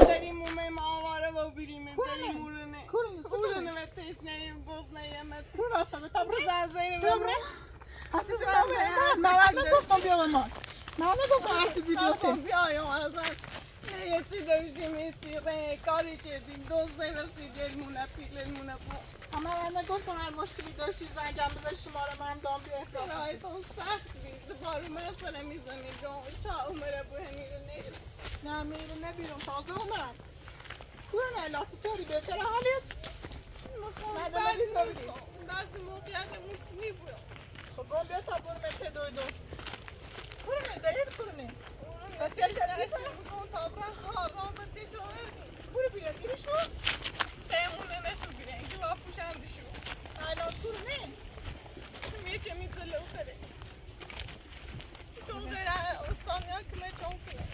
بریم و آواره و بریم بریم ورنه ورنه و تشنه بوزنه مت تبره هستی من نگفتم بیا به ما من نگفتم هستی بیوتی بیایم اصلا نه یه چی داشتیم یه چی کاری کردیم دوزده رسید پیلمونه بو همه من نگفتم هر مشکلی داشتی زنگم بزن شماره من دام بیا احسان سخت بید بارو مثلا میزنی جان چا عمره بو همیره نیره نه میره نه بیرون تازه اومد کورنه لاتی توری بهتر حالیت بعضی موقعیت موچنی بود خب گم بیا تا برو مته دوی دو کورنه دلیر کورنه بسیار شده بکن تا برم خاران بچه شو برو بیا دیری شو تیمونه نشو گیرن که با پوشنده شو الان کورنه میچه میزله و خره چون غیره استانیا که چون کنه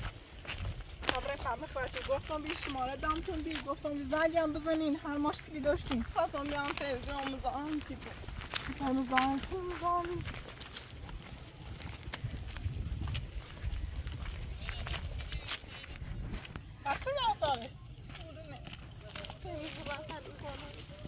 خبره خبره خواهد گفتم بی شماره دامتون بی گفتم بی زنگم بزنین هر مشکلی داشتین خواستم بیام تلویزیون مزاحم کی بود مزاحم تو مزاحم بکن آسانه بودنه تلویزیون کنم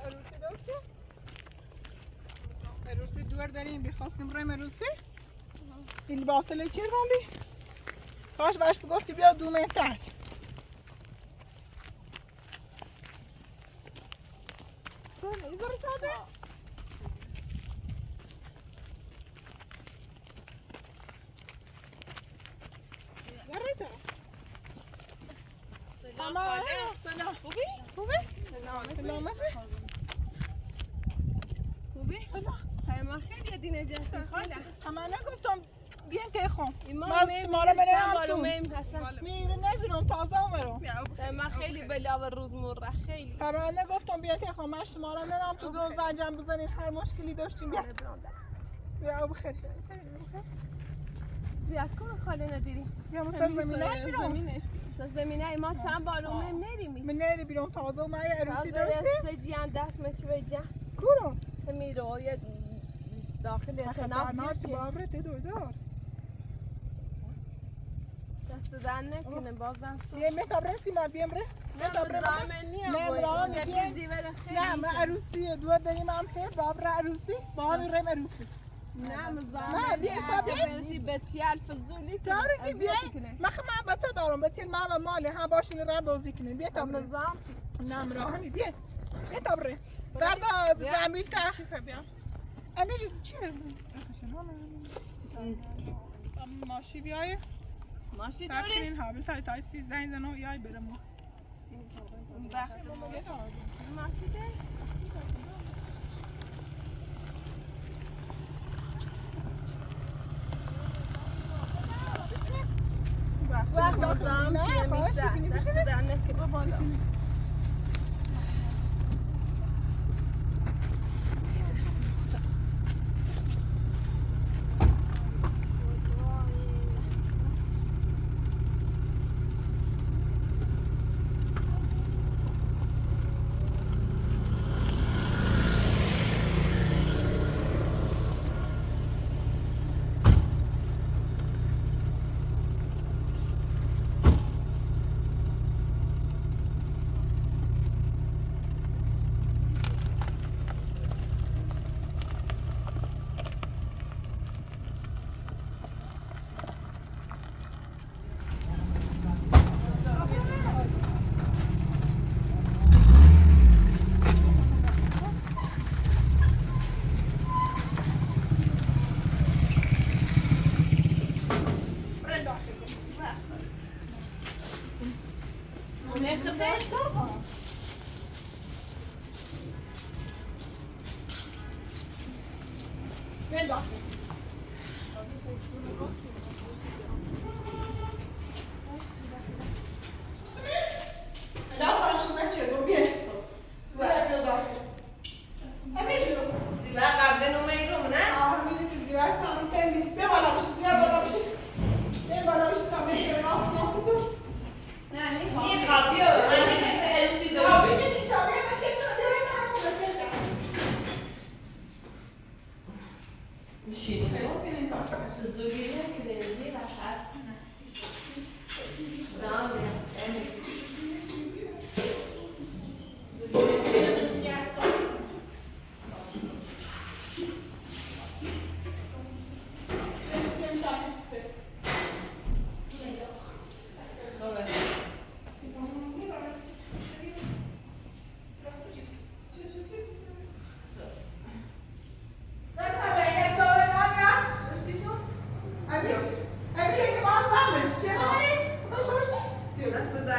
عروسی داشتی؟ عروسی دور داریم بیخواستیم بریم عروسی؟ این لباس چی رو بی؟ کاش باش بگفتی بیا دو متر تو ایزاری تازه؟ سلام خوبی؟ خوبی؟ سلامت خوبی؟ ما خیلی دینه جشن خاله همه نگفتم بیاین تیخون من شما رو برم تو میره نبیرم تازه اومرم من خیلی بلا روز مره خیلی همه نگفتم بیاین تیخون من شما رو نرم تو دو زنجم بزنین هر مشکلی داشتیم بیا بیا بخیر زیاد کن خاله ندیری بیا مستر زمینه بیرون زمینه ما چند بار نریم من نری بیرون تازه اومد یه عروسی داشتی؟ سجیان دست مچ بجه کورو؟ میرو یه داخل تناب چی بابرت دو دار دست دن نکنه بازم تو یه مهتاب رسی مال بیم ره مهتاب ره نه مرام نه ما عروسی دور داریم هم هی بابر عروسی با هم ریم عروسی نه نه بیا شب بیا بچه الفزولی داری بیا من من بچه دارم بچه من و ماله هم باشون رم بازی کنیم بیا تا نظام نه مراهمی بیا بیا تا بره بردا زنبیل تخفیفه بیا امیر چیه؟ ماشی بیای ماشی داری؟ سب کنین حابل تای تایسی زنگ زنو یای برمو ماشی داری؟ وقت نظام نمیشه دست در نکه بابا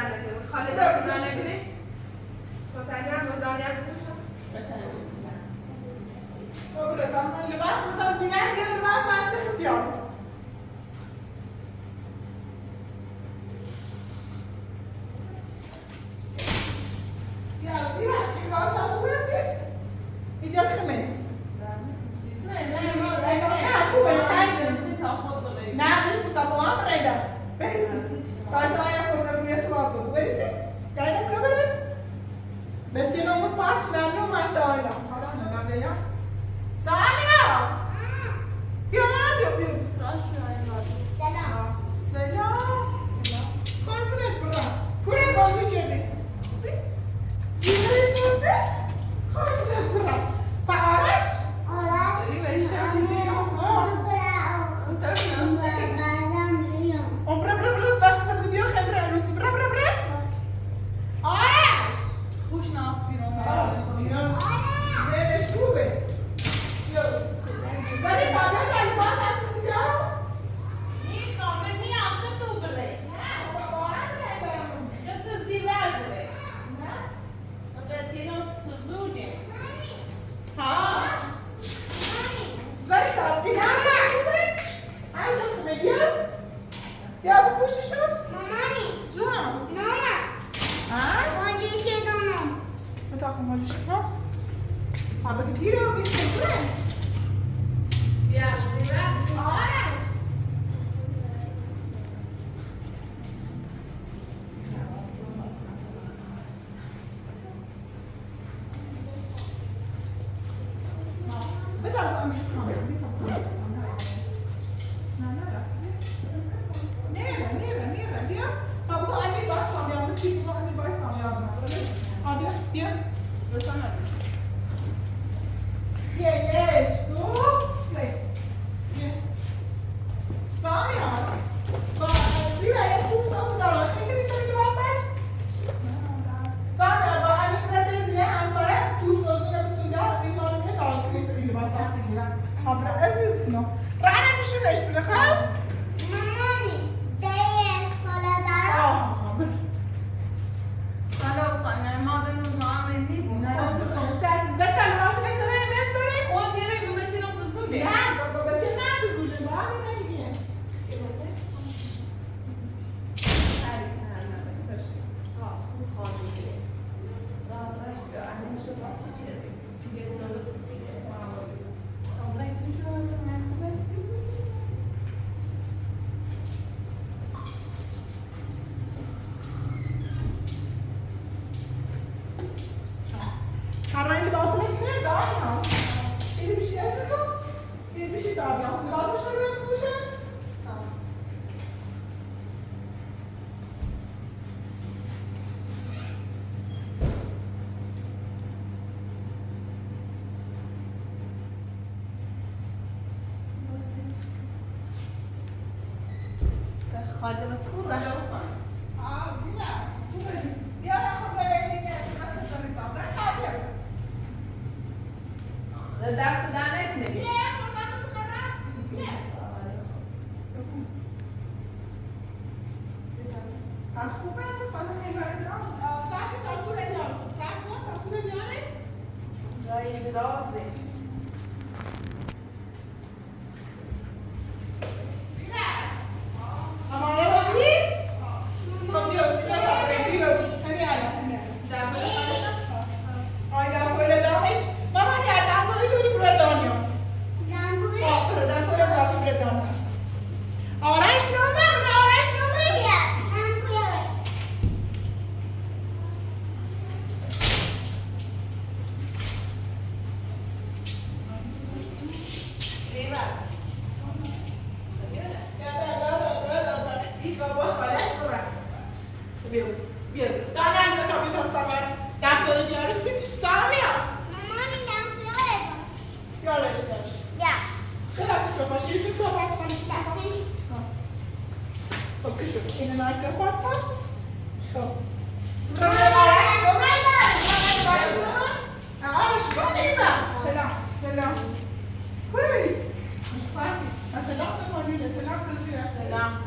نکنی خاله دست در نکنی کتانی هم دانیا بپوشم خب برا لباس لباس دیگر بیا لباس از اختیار سلام.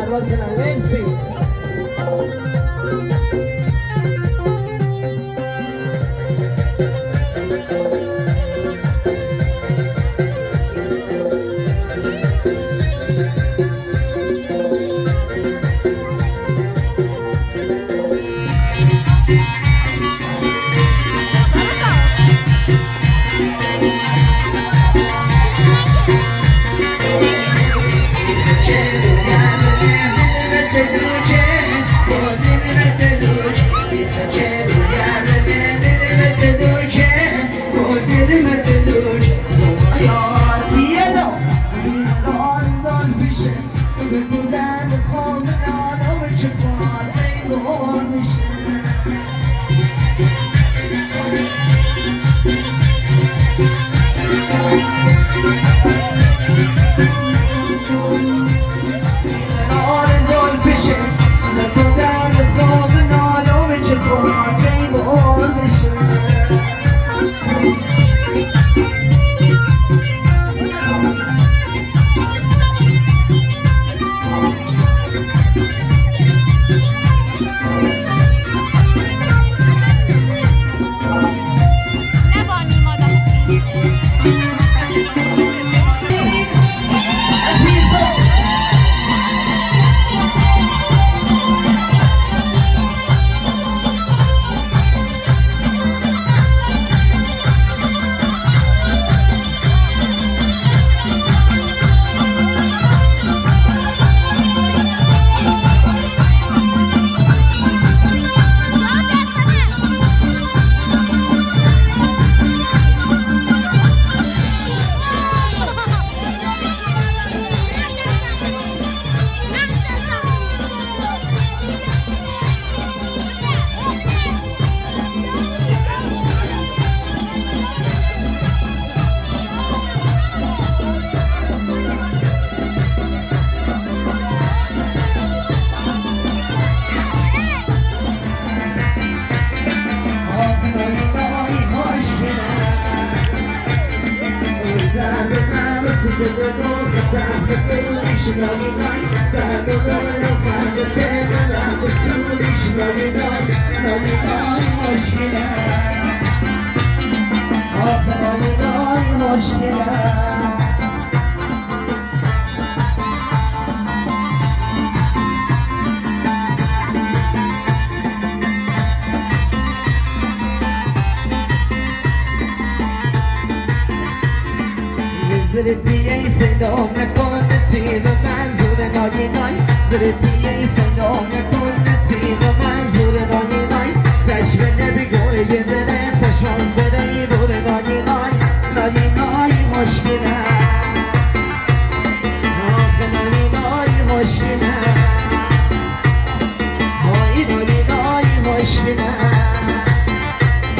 استقبال کنن. مرسی.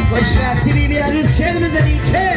خوشبختی بی بی عروس شعر بزنی چه؟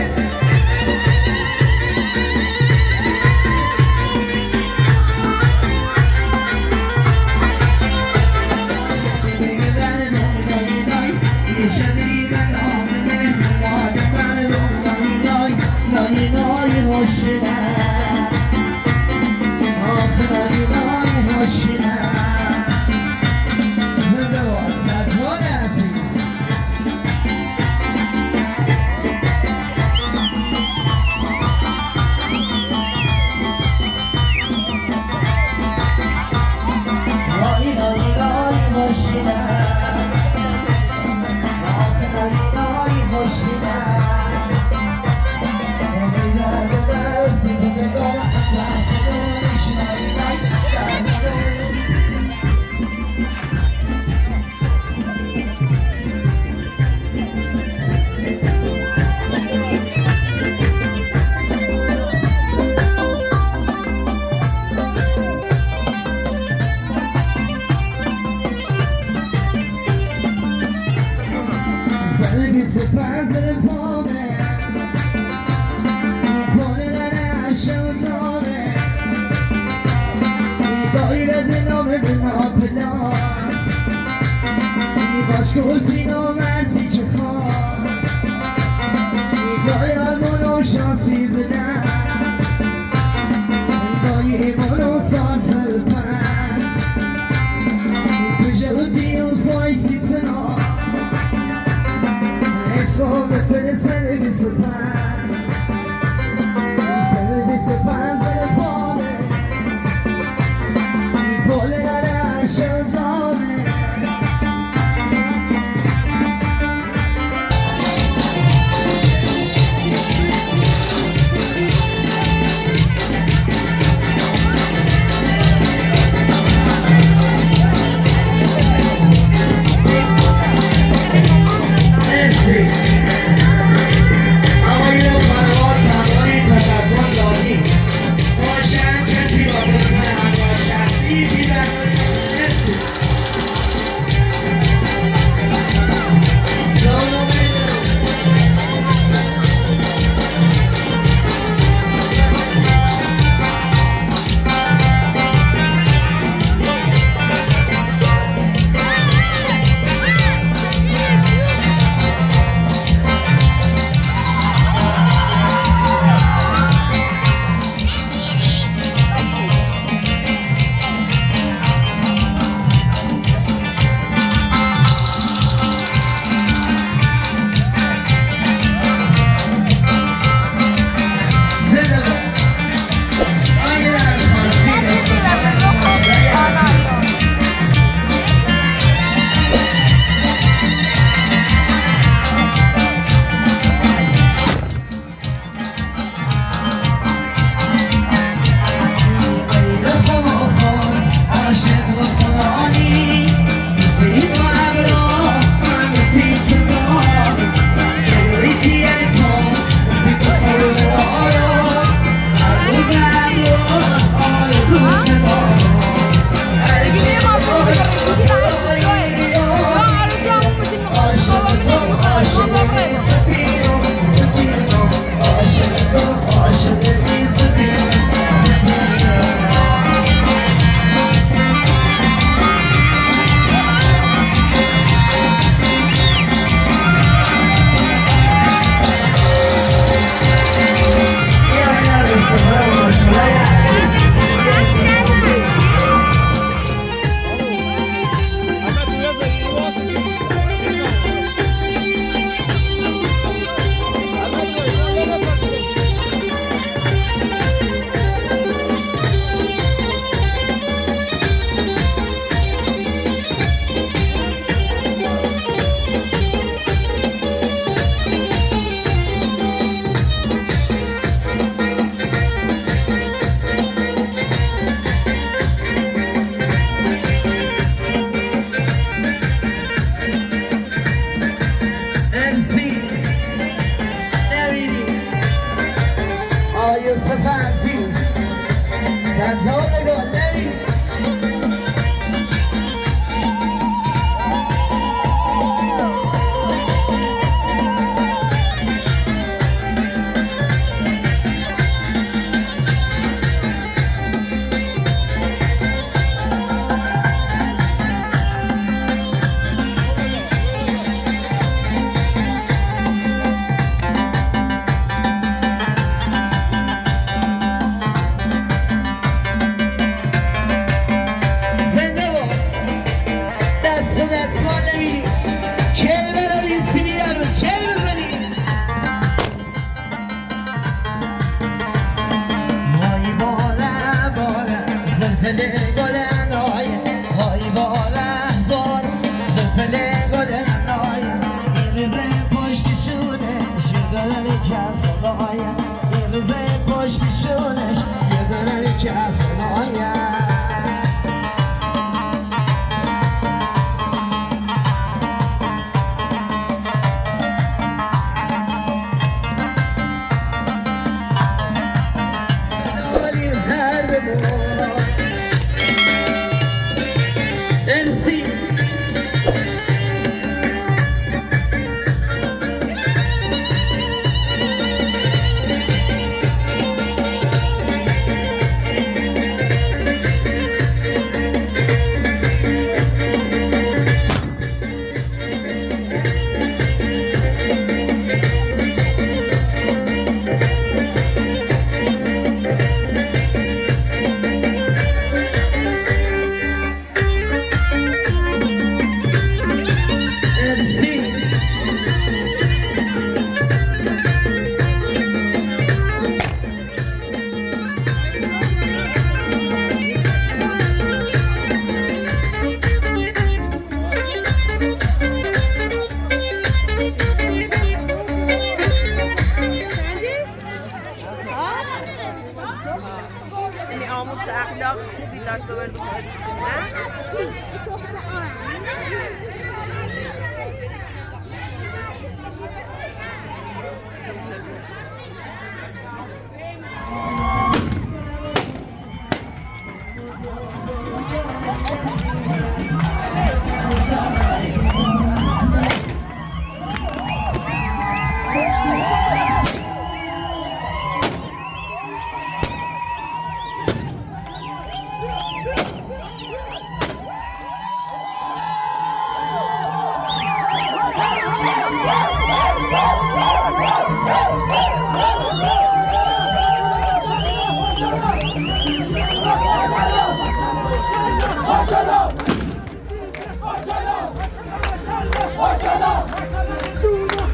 ماشاءالله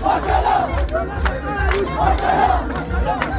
ماشاءالله ماشاءالله.